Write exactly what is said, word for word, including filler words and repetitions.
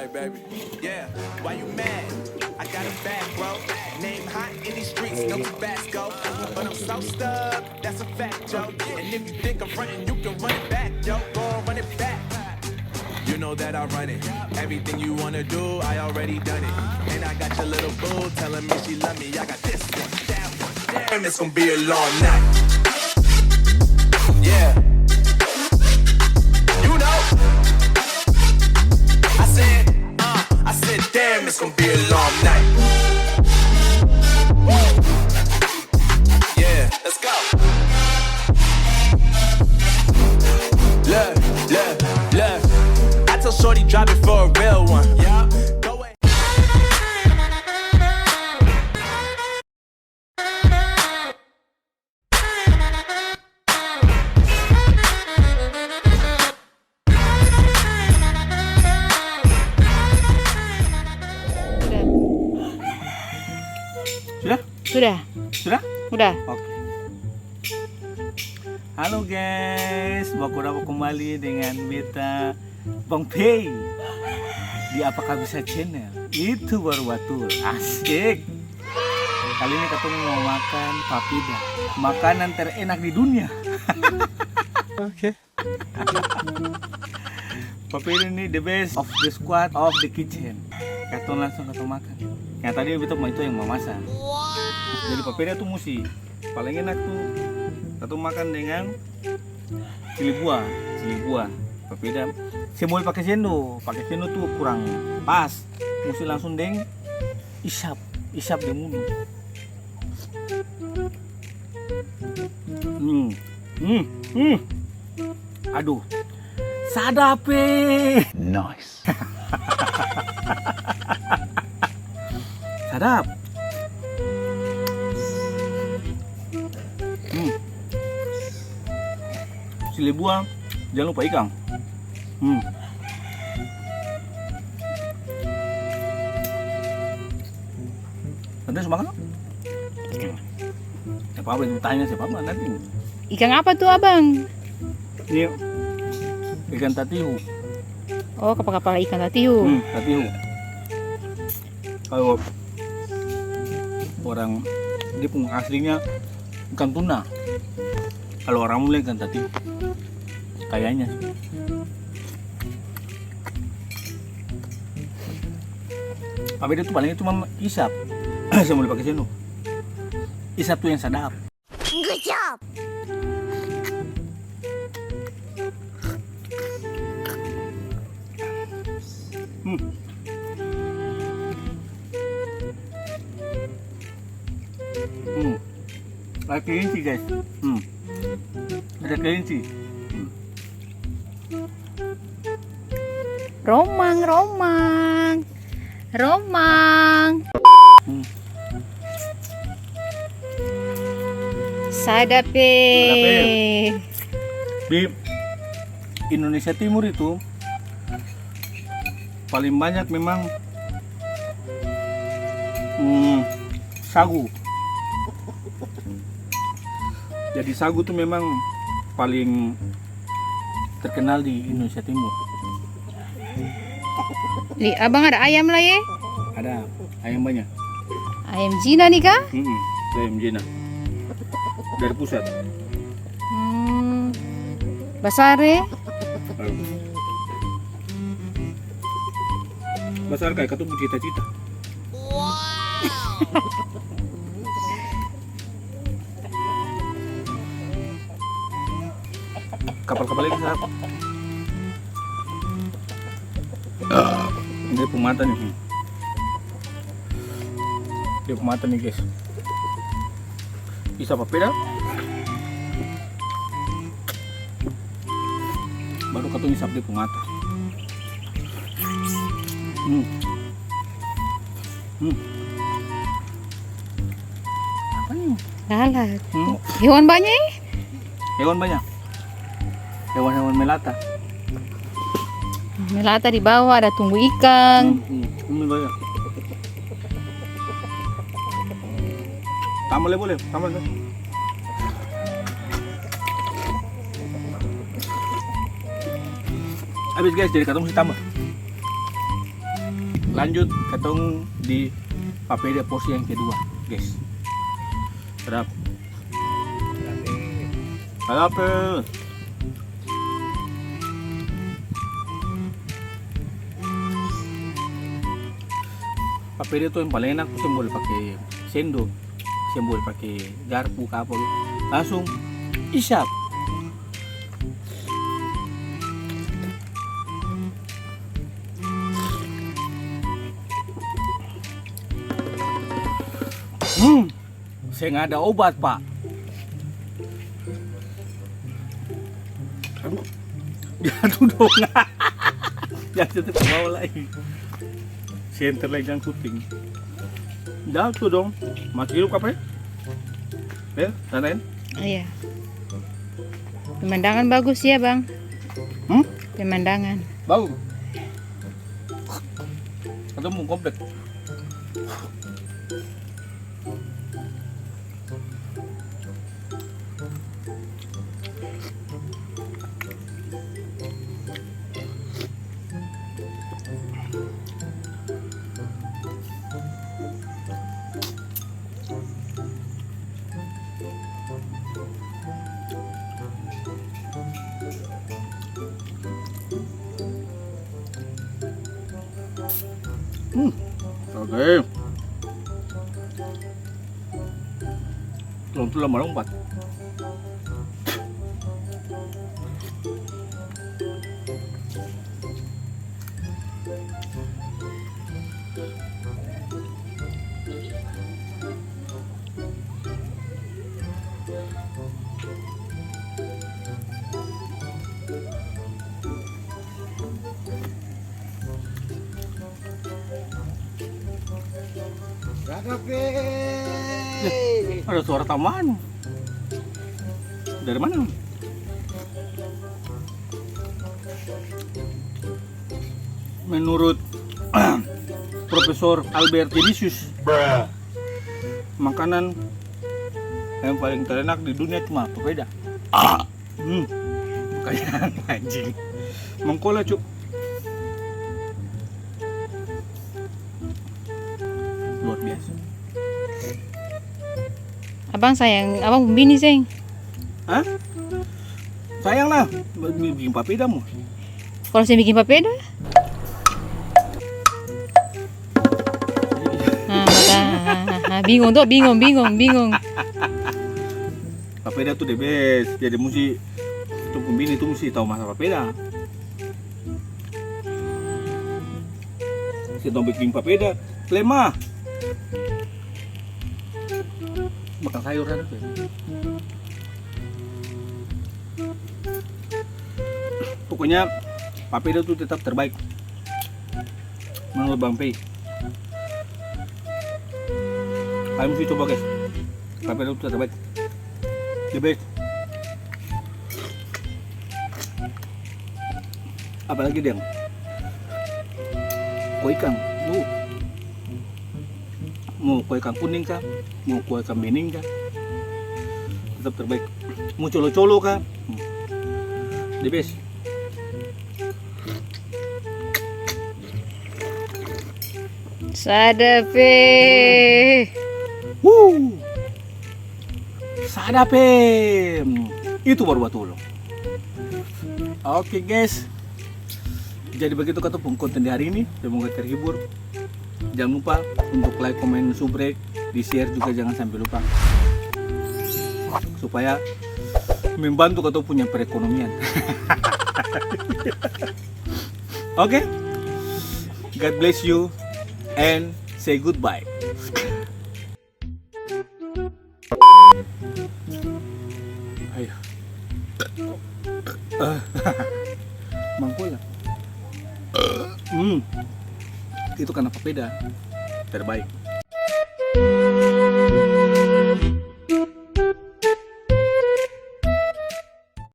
Baby, yeah, why you mad? I got a bag, bro. Name hot in these streets, no Tabasco. But I'm so stuck, that's a fact, yo. And if you think I'm frontin', you can run it back, yo. Go on, run it back. You know that I run it. Everything you wanna do, I already done it. And I got your little boo telling me she love me. I got this one, that one, damn, it's gonna be a long night. Yeah. You know. I said, uh, I said, damn, it's gonna be a long night. Yeah, let's go. Look, look, look. I told Shorty, drop it for a real one. Yeah. Go away. Sudah? Sudah. Sudah? Sudah. Oke. Halo guys, baku dapa kembali dengan beta Bang Pei di Apakah Bisa Channel. Itu baru batul. Asik. Kali ini katong mau makan papeda, makanan terenak di dunia. Oke. Papeda ini the best of the squad of the kitchen. Katong langsung katong makan. Yang tadi beta pung maitua yang mamasak. Jadi papeda tuh musti paling enak tuh katong makan dengan cili buah, cili buah. Papeda seng boleh pake sendo, pake sendo tuh kurang pas. Musti langsung deng isap, isap deng mulut. Hmm, hmm, hmm. Aduh, sadap e. Nice. Sadap. Hmm. Cili buah, jang lupa ikang. Hmm. Nanti su makang? Ikang. Seng apa-apa, itu tanya seng apa-apa nanti. Ikang apa tuh, Abang? Ini ikan tatihu. Oh, kapal-kapal ikan tatihu. Hmm, tatihu. Kalo orang, dia pung aslinya ikan tuna. Kalo orang bilang ikan tatihu. Kayaknya sih. Papeda tuh paling cuma isap. Seng boleh pake sendok. Isap tuh yang sadap. Good job. Hmm. Hmm. Ada kelinci, guys. Hmm. Ada kelinci. Hmm. Romang, romang. Romang. Hmm. Sadap e. Sadap e. Di Indonesia Timur itu paling banyak memang, hmm, sagu. Jadi sagu tuh memang paling terkenal di Indonesia Timur. Li, abang ada ayam lai e? Ada, ayam banyak. Ayam Cina ni ka? Mm-mm, ayam Cina. Dari pusat. Hmm, basar e? Ayo. Basar kaya katong pung cita-cita. Kapal-kapal ini sadap. Dia pung mata nih. Dia pung mata nih, guys. Isap papeda. Baru katong isap dia pung mata. Hmm. Hmm. Apa nih? Lalat. Hmm. Hewan banyak e? Hewan banyak. Hewan-hewan melata. Melata di bawah, ada tumbu ikang. Hmm, hmm. Ini banyak. Tambah lai boleh, tambah lai. Habis, guys, jadi katong musti tambah. Lanjut, katong di papeda porsi yang kedua, guys. Sedap. Sedap, eh. Papeda tu yang paling enak, tu seng boleh pake sendok, seng boleh pake garpu ka apa, langsung isap. Hmm. Seng ada obat, Pak. Aduh, jatuh dong. Jatuh tuh ke bawah lagi. Senter lagi jang syuting. Jatuh dong. Masih hidup apa ya? Ya, sana ya. Iya. Pemandangan bagus ya, Bang. Hmm? Pemandangan. Bagus. Atau mau komplek. Hmm, oke. Tulang-tulang malompat. Ada suara tambahan. Dari mana? Menurut Profesor Albert Genisius, makanan yang paling terenak di dunia cuma papeda. Hmm, bukan anjing. Mangkola, Cuk. Luar biasa. Abang sayang, abang pung bini seng? Hah? Sayang lah, bi-, biking papeda mo. Kalo seng biking papeda? Ah, maka, ah, ah, ah, bingung to, bingung, bingung, bingung. Papeda tu the best, jadi musti, tong pung bini tu musti tau masa papeda. Seng tau biking papeda, lemah. Makang sayur saja tu. Pokoknya papeda tu tetap terbaik menurut Bang Pei. Kalian musti coba, guys. Papeda tu terbaik. The best. Apalagi deng kuah ikan. Uh. Mo kuah ikan kuning ka, mo kuah ikan bening ka, tetap terbaik. Mo colo-colo ka, hmm, the best. Sadap e. Wuh. Sadap e. Itu baru batul. Oke, guys. Jadi begitu katong pung konten di hari ini. Semoga terhibur. Jangan lupa untuk like, komen, subscribe, di-share juga jangan sampai lupa. Supaya membantu katong punya perekonomian. Oke? God bless you and say goodbye. Ayo. Mangkola. Hmm. Itu karena papeda terbaik.